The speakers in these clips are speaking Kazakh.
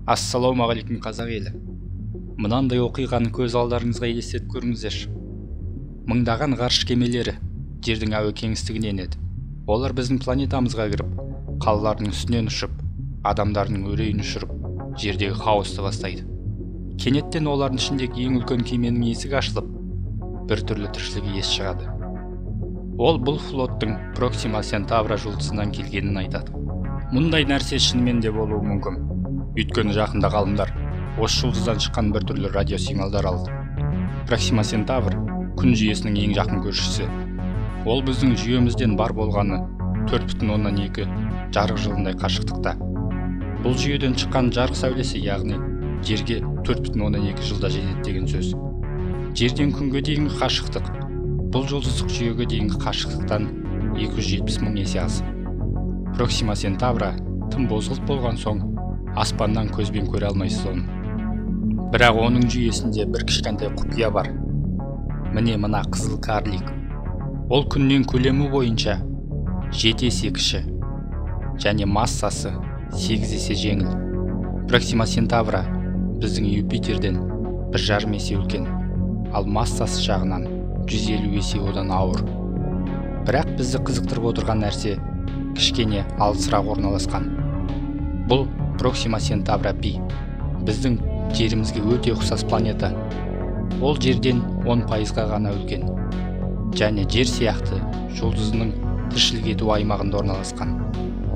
Ассалаумағалейкум, қазақ елі. Мынандай оқиғаны көз алдарыңызға елестетіп көріңіздерші. Мыңдаған ғарыш кемелері жердің әуе кеңістігіне енеді. Олар біздің планетамызға кіріп, қалалардың үстінен ұшып, адамдардың үрейін ұшырып, жердегі хаосты бастайды. Кенеттен олардың ішіндегі ең үлкен кеменің есігі ашылып, бір түрлі тіршілік иесі шығады. Ол бұл флоттың Проксима Центавра жұлдызынан келгенін айтады. Мұндай нәрсе шынымен де болуы мүмкін. Өйткені жақында ғалымдар осы жұлдыздан шыққан бір түрлі радиосигналдар алды. Проксима Центавр күн жүйесінің ең жақын көршісі. Ол біздің жүйемізден бар болғаны 4,2 жарық жылындай қашықтықта. Бұл жүйеден шыққан жарық сәулесі, яғни жерге 4,2 жылда жетеді деген сөз. Жерден күнге дейінгі қашықтық бұл жұлдыздық жүйеге дейінгі қашықтықтан 270 мың есе аз. Проксима Центавра тым бозғылт болған соң аспаннан көзбен көре алмайсыз оны. Бірақ оның жүйесінде бір кішкентай құпия бар. Міне мына қызыл карлик. Ол күннен көлемі бойынша 7 есе кіші және массасы 8 есе жеңіл. Проксима Центавра біздің Юпитерден 1,5 есе үлкен, ал массасы жағынан 150 есе одан ауыр. Бірақ бізді қызықтырып отырған нәрсе кішкене алысырақ орналасқан. Бұл Проксима Центавра B. Біздің жерімізге өте ұқсас планета. Ол жерден 10%-ға ғана үлкен. Және жер сияқты жұлдызының тіршілік ету аймағында орналасқан.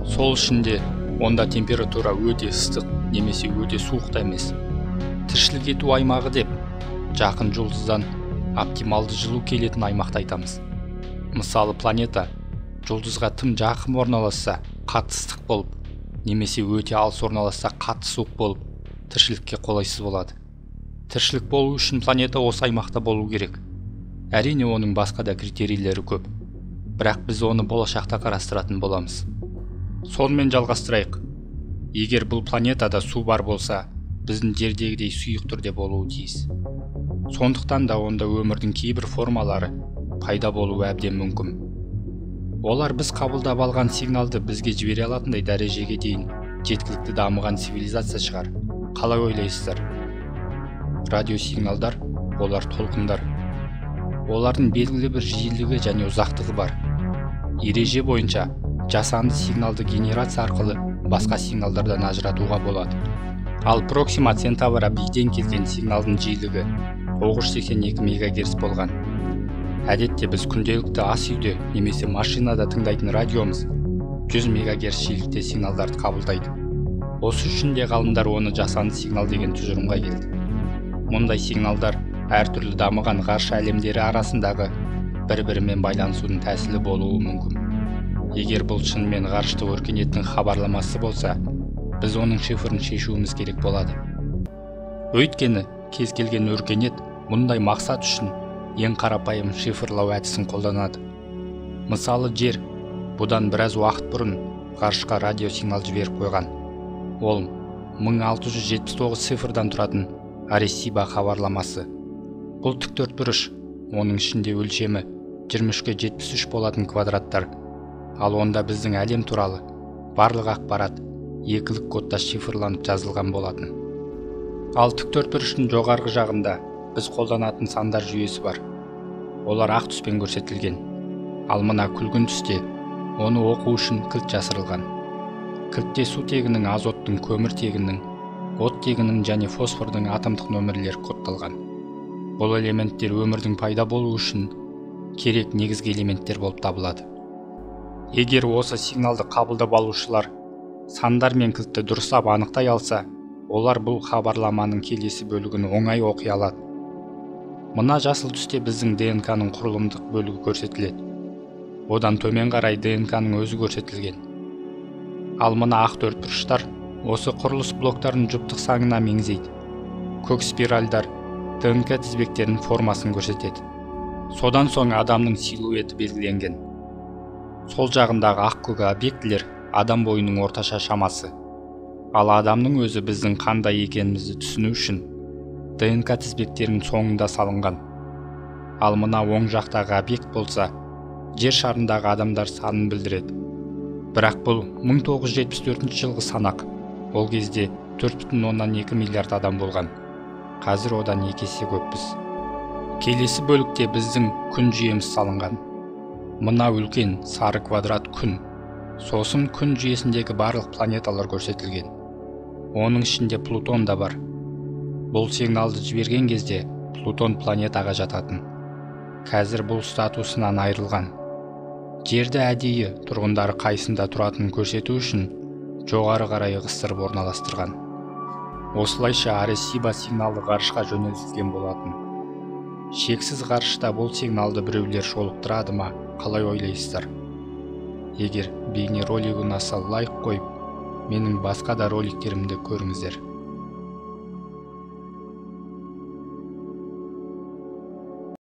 Сол үшін де онда температура өте ыстық немесе өте суық та емес. Тіршілік ету аймағы деп жақын жұлдыздан оптималды жылу келетін аймақты айтамыз. Мысалы, планета жұлдызға тым жақын орналасса қатты ыстық болып, немесе өте алыс орналасса қатты суық болып, тіршілікке қолайсыз болады. Тіршілік болу үшін планета осы аймақта болу керек. Әрине, оның басқа да критерийлері көп. Бірақ біз оны болашақта қарастыратын боламыз. Сонымен жалғастырайық. Егер бұл планетада су бар болса, біздің жердегідей сұйық түрде болуы тиіс. Сондықтан да онда өмірдің кейбір формалары пайда болуы әбден мүмкін. Олар біз қабылдап алған сигналды бізге жібере алатындай дәрежеге дейін жеткілікті дамыған цивилизация шығар. Қалай ойлайсыздар? Радиосигналдар, олар толқындар. Олардың белгілі бір жиілігі және ұзақтығы бар. Ереже бойынша жасанды сигналды генерация арқылы басқа сигналдардан ажыратуға болады. Ал Проксима Центавра B-ден келген сигналдың жиілігі 982 мегагерц болған. Әдетте біз күнделікті ас үйде немесе машинада тыңдайтын радиомыз 100 мегагерц жиілікте сигналдарды қабылдайды. Осы үшін де ғалымдар оны жасанды сигнал деген тұжырымға келді. Мұндай сигналдар әртүрлі дамыған ғарыш әлемдері арасындағы бір-бірімен байланысудың тәсілі болуы мүмкін. Егер бұл шынымен ғарыштық өркениеттің хабарламасы болса, біз оның шифрын шешуіміз керек болады. Өйткені кез келген өркениет мұндай мақсат үшін ең қарапайым шифрлау әдісін қолданады. Мысалы, жер бұдан біраз уақыт бұрын ғарышқа радиосигнал жіберіп қойған. Ол 1679 цифрдан тұратын Аресиба хабарламасы. Бұл тік төртбұрыш, оның ішінде өлшемі 23-ге 73 болатын квадраттар. Ал онда біздің әлем туралы барлық ақпарат екілік кодта шифрланып жазылған болатын. Ал тік төртбұрыштың жоғарғы жағында біз қолданатын сандар жүйесі бар. Олар ақ түспен көрсетілген. Ал мына күлгін түсте оны оқу үшін кілт жасырылған. Кілтте сутегінің, азоттың, көміртегінің, оттегінің және фосфордың атомдық нөмірлері кодталған. Бұл элементтер өмірдің пайда болуы үшін керек негізгі элементтер болып табылады. Егер осы сигналды қабылдап алушылар сандар мен кілтті дұрыстап анықтай алса, олар бұл хабарламаның келесі бөлігін оңай оқи алады. Мына жасыл түсте біздің ДНК-ның құрылымдық бөлігі көрсетіледі. Одан төмен қарай ДНК-ның өзі көрсетілген. Ал мына ақ төртбұрыштар осы құрылыс блоктарының жұптық санына меңзейді. Көк спиральдар ДНК тізбектерінің формасын көрсетеді. Содан соң адамның силуэті белгіленген. Сол жағындағы ақ көк объектілер адам бойының орташа шамасы. Ал адамның өзі біздің қандай екенімізді түсіну үшін ДНК тізбектерінің соңында салынған. Ал мына оң жақтағы объект болса, жер шарындағы адамдар санын білдіреді. Бірақ бұл 1974 жылғы санақ. Ол кезде 4,2 миллиард адам болған. Қазір одан 2 есе көппіз. Келесі бөлікте біздің күн жүйеміз салынған. Мына үлкен сары квадрат күн. Сосын күн жүйесіндегі барлық планеталар көрсетілген. Оның ішінде Плутон да бар. Бұл сигналды жіберген кезде Плутон планетаға жататын. Қазір бұл статусынан айырылған. Жерді әдейі тұрғындары қайсында тұратынын көрсету үшін жоғары қарай ығыстырып орналастырған. Осылайша Аресибо сигналы ғарышқа жөнелтілген болатын. Шексіз ғарышта бұл сигналды біреулер жолықтырады ма, қалай ойлайсыздар? Егер бейнеролик ұнаса, лайк қойып, менің басқа да роликтерімді көріңіздер.